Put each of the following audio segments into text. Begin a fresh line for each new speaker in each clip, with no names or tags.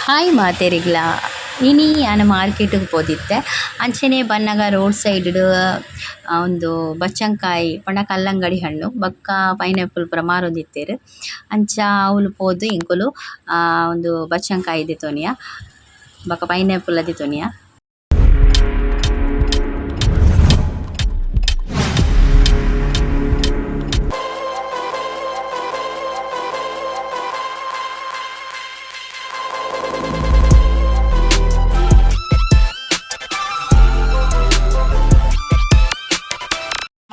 Hi ಮಾತೆರಿಗ್ಲ. ಇನಿ ಯಾನ್ market ಗ್ ಪೋದಿತ್ತೆ. ಅಂಚನೆ ಬನ್ನಗ ರೋಡ್ ಸೈಡ್ ಡ್ ಉಂದು ಬಚ್ಚಂಕಾಯಿ ಪಂಡ ಕಲ್ಲಂಗಡಿ ಹಣ್ಣು ಬೊಕ್ಕ ಪೈನಾಪಲ್ ಪೂರ ಮಾರೊಂದಿತ್ತೆರ್. ಅಂಚ ಅವ್ಲು ಪೋದು ಎಂಕುಲು ಉಂದು ಬಚ್ಚಂಕಾಯಿ ದೆತೊನಿಯ ಬೊಕ ಪೈನಾಪಲ್ ಲ ದೆತೊನಿಯ.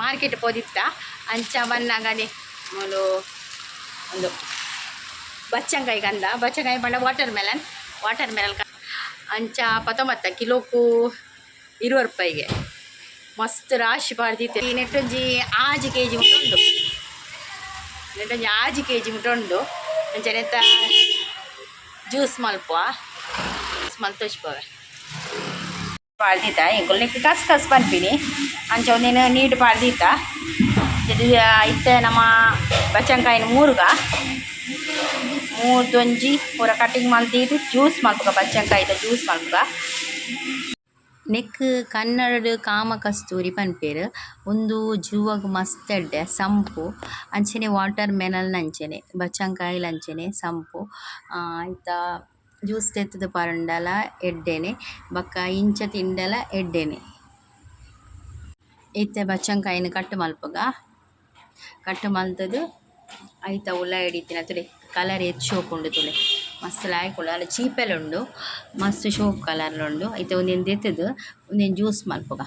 ಮಾರ್ಕೆಟ್ ಪೋದಿತ್ತ. ಅಂಚ ಬನ್ನಗನೆ ಮೂಲು ಉಂದು ಬಚ್ಚಂಕಾಯಿ ಕಂದ. ಬಚ್ಚಂಕಾಯಿ ಪಂಡ ವಾಟರ್ ಮೆಲನ್, ವಾಟರ್ ಮೆಲನ್ ಅಂಚ ಪತ್ತೊಂಬತ್ತ ಕಿಲೋಕು 20 ರೂಪಾಯಿಗೆ. ಮಸ್ತ್ ರಾಶಿ ಪಾಡ್ದಿತ್ತೆರ್. ಈ ನೆಟ್ಟೊಂಜಿ 6 ಕೆಜಿ ಮುಟ ಉಂಡು. ನೆಟ್ಟೊಂಜಿ 6 ಕೆಜಿ ಮುಟ ಉಂಡು. ಅಂಚ ನೆತ್ತ ಜ್ಯೂಸ್ ಮಲ್ಪುವ, ಜ್ಯೂಸ್ ಮಲ್ತ್ ಪಾಡ್ದಿತ್ತ. ಎಂಕುಲು ನೆಕ್ಕ್ ಕಸ್ ಕಸ್ ಪನ್ಪಿನಿ. ಅಂಚ ಉಂದೆನ್ ನೀರ್ ಪಾಡ್ದಿತ್ತ. ಇತ್ತೆ ನಮ ಬಚ್ಚಂಕಾಯಿನ್ ಮೂರುಗ ಮೂರ್ದೊಂಜಿ ಪೂರ ಕಟಿಂಗ್ ಮಲ್ದೀದ್ ಜ್ಯೂಸ್ ಮಲ್ಪುಗ. ಬಚ್ಚಂಕಾಯಿದ ಜ್ಯೂಸ್ ಮಲ್ಪುಗ. ನೆಕ್ಕ್ ಕನ್ನಡಡ್ ಕಾಮ ಕಸ್ತೂರಿ ಪನ್ಪೆರ್. ಉಂದು ಜೂವಗ್ ಮಸ್ತ್ ಎಡ್ಡೆ ಸಂಪು. ಅಂಚನೆ ವಾಟರ್ ಮೆಲನ್ ಅಂಚನೆ, ಬಚ್ಚಂಕಾಯಿಲ ಅಂಚನೆ ಸಂಪು. ಐತ ಜ್ಯೂಸ್ ದೆತ್ತ್ ದ್ ಪರ್ಂಡಲ ಎಡ್ಡೆನೆ, ಬೊಕ್ಕ ಇಂಚ ತಿಂಡಲ ಎಡ್ಡೆನೆ. ಇತ್ತೆ ಬಚ್ಚಂಕಾಯಿನ್ ಕಟ್ ಮನ್ಪುಗ. ಕಟ್ ಮಲ್ತುದು ಐತ ಉಲಾಯಿಡ್ ಇತ್ತಿನ ತೂಲೆ, ಕಲರ್ ಏತ್ ಶೋಕು ಉಂಡು ತೂಲೆ. ಮಸ್ತ್ ಲಾಯ್ಕ್ ಉಂಡು. ಆಂಡ ಚೀಪೆಲ ಉಂಡು. ಮಸ್ತ್ ಶೋಕು ಕಲರ್ ಲ ಉಂಡು. ಇತ್ತೆ ಉಂದೆನ್ ದೆತ್ತುದು ಉಂದೆನ್ ಜ್ಯೂಸ್ ಮನ್ಪುಗ.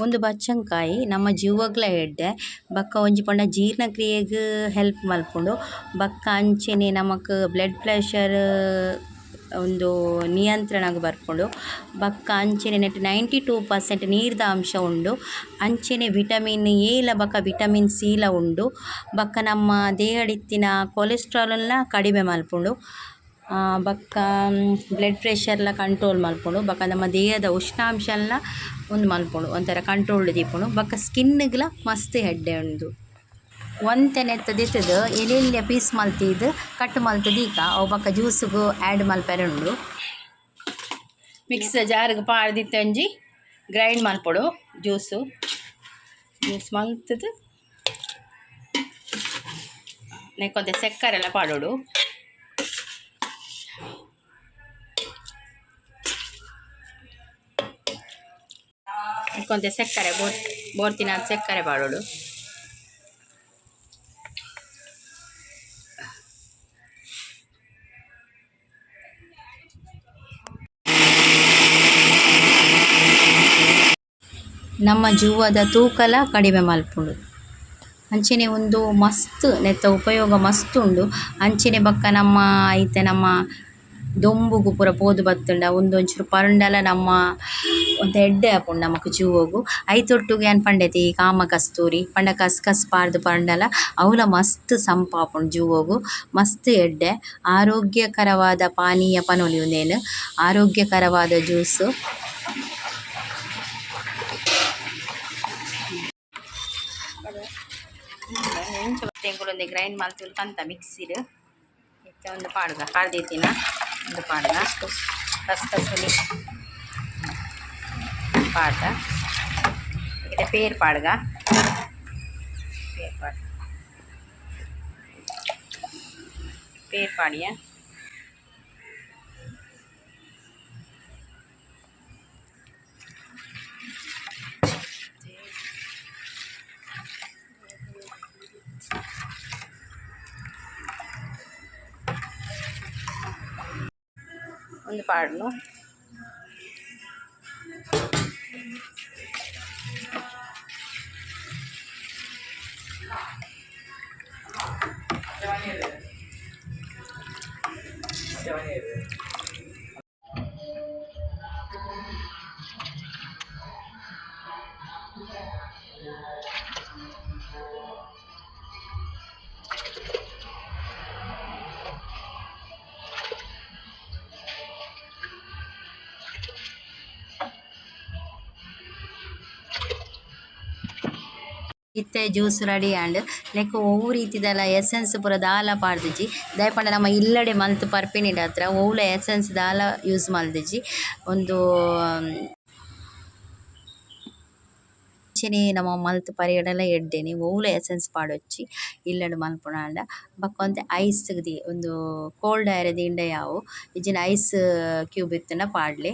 ಉಂದು ಬಚ್ಚಂಕಾಯಿ ನಮ್ಮ ಜೂವಗ್ಲ ಎಡ್ಡೆ. ಬೊಕ್ಕ ಒಂಜಿ ಪಂಡ ಜೀರ್ಣಕ್ರಿಯೆಗ್ ಹೆಲ್ಪ್ ಮನ್ಪುಂಡು. ಬೊಕ್ಕ ಅಂಚನೆ ನಮಕ್ ಬ್ಲಡ್ ಪ್ರೆಷರ್ ಉಂದು ನಿಯಂತ್ರಣಗ್ ಬರ್ಪುಂಡು. ಬೊಕ್ಕ ಅಂಚನೆ ನೆಟ್ಟ್ 92% ನೀರ್ದ ಅಂಶ ಉಂಡು. ಅಂಚನೆ ವಿಟಮಿನ್ ಎ ಲ ಬೊಕ ವಿಟಮಿನ್ ಸಿ ಲ ಉಂಡು. ಬೊಕ್ಕ ನಮ್ಮ ದೇಹಡ್ ಇತ್ತಿನ ಕೊಲೆಸ್ಟ್ರಾಲ್ ಲ ಕಡಿಮೆ ಮನ್ಪುಂಡು. ಬೊಕ್ಕ ಬ್ಲಡ್ ಪ್ರೆಷರ್ ಲ ಕಂಟ್ರೋಲ್ ಮನ್ಪುಂಡು. ಬೊಕ್ಕ ನಮ್ಮ ದೇಹದ ಉಷ್ಣಾಂಶಲ ಉಂದು ಮನ್ಪುಂಡು, ಒಂತರ ಕಂಟ್ರೋಲ್ ಡ್ ದೀಪುಂಡು. ಬೊಕ್ಕ ಸ್ಕಿನ್ ಗ್ಲ ಮಸ್ತ್ ಎಡ್ಡೆ ಉಂಡು. ಒಂತೆ ನೆತ್ತ ದೆತ್ತುದು ಎಲ್ಯ ಎಲ್ಯ ಪೀಸ್ ಮಲ್ತಿದ್ ಕಟ್ ಮಲ್ತ್ ದೀಕ. ಅವು ಬೊಕ್ಕ ಜ್ಯೂಸ್ ಗು ಆಡ್ ಮಲ್ಪೆರೆ ಉಂಡು. ಮಿಕ್ಸ್ ಜಾರ್ ಗ್ ಪಾಡ್ದಿತ್ತೆ ಒಂಜಿ ಗ್ರೈಂಡ್ ಮನ್ಪೊಡು ಜ್ಯೂಸು. ಜ್ಯೂಸ್ ಮಲ್ತುದು ನೆಕ್ಕ್ ಒಂತೆ ಸೆಕ್ಕರೆಲ ಪಾಡೊಡು. ನೆಕ್ಕ್ ಒಂತೆ ಸೆಕ್ಕರೆ ಬೋರ್ ಬೋರ್ತಿನಾತ್ ಸೆಕ್ಕರೆ ಪಾಡೊಡು. ನಮ್ಮ ಜೂವದ ತೂಕಲ ಕಡಿಮೆ ಮನ್ಪುಂಡು. ಅಂಚನೆ ಉಂದು ಮಸ್ತ್ ನೆತ್ತ ಉಪಯೋಗ ಮಸ್ತ್ ಉಂಡು. ಅಂಚನೆ ಬೊಕ್ಕ ನಮ್ಮ ಇತ್ತೆ ನಮ್ಮ ದೊಂಬುಗು ಪೂರ ಪೋದು ಬತ್ತುಂಡ ಉಂದು ಒಂಚೂರು ಪರ್ಂಡಲ ನಮ್ಮ ಒಂತೆ ಎಡ್ಡೆ ಆಪುಂಡು ನಮಕ್ ಜೂವೊಗು. ಐತ ಒಟ್ಟುಗು ಯಾನ್ ಪಂಡೆತೆ ಈ ಕಾಮ ಕಸ್ತೂರಿ ಪಂಡ ಕಸ್ ಕಸ್ ಪಾಡ್ದ್ ಪರ್ಂಡಲ ಅವ್ಲ ಮಸ್ತ್ ಸಂಪಾಪುಂಡು ಜೂವೊಗು, ಮಸ್ತ್ ಎಡ್ಡೆ. ಆರೋಗ್ಯಕರವಾದ ಪಾನೀಯ ಪನೊಲಿ ಉಂದೆನ್, ಆರೋಗ್ಯಕರವಾದ ಜ್ಯೂಸ್. ಎಂಕುಲು ಒಂಜಿ ಗ್ರೈಂಡ್ ಮಲ್ತ್ ಕಂತ ಮಿಕ್ಸಿಡ್. ಇತ್ತೆ ಒಂದು ಪಾಡ್ಗ ಪಾಡ್ದಿತ್ತಿನ ಒಂದು ಪಾಡ್ಗ ಕಸ್ ಕಸುಲಿ ಪಾಡ್ದ. ಇತ್ತೆ ಪೇರ್ ಪಾಡ್ಗ, ಪೇರ್ ಪಾಡ್, ಪೇರ್ ಪಾಡಿಯ. ಉಂದು ಪಾಡುನು. ಇತ್ತೆ ಜ್ಯೂಸ್ ರೆಡಿ ಆಂಡ್. ನೆಕ್ ಒವು ರೀತಿದಲ ಎಸ್ಸೆನ್ಸ್ ಪೂರ ದಾಲ ಪಾಡ್ದಿಜಿ. ದಾಯೆ ಪಂಡ ನಮ ಇಲ್ಲಡೆ ಮಲ್ತ್ ಪರ್ಪಿನೆಡ್ದಾತ್ರ ಒವ್ಲ ಎಸ್ಸೆನ್ಸ್ ದಾಲ ಯೂಸ್ ಮಲ್ದಿಜಿ. ಉಂದು ಅಂಚನೆ ನಮ ಮಲ್ತ್ ಪರಿಯೆಡಲ ಎಡ್ಡೆನೆ ಒವ್ಲ ಎಸ್ಸೆನ್ಸ್ ಪಾಡೊಡ್ಚಿ ಇಲ್ಲಡ್ ಮನ್ಪುನಾಂಡ ಬೊಕ ಒಂತೆ ಐಸ್ ದಿ ಉಂದು ಕೋಲ್ಡ್ ಆವೆರೆ ದೀಂಡ ಯಾವು ಇಜ್ಜಿಂಡ ಐಸ್ ಕ್ಯೂಬ್ ಇತ್ತ್ಂಡ ಪಾಡ್ಲೆ.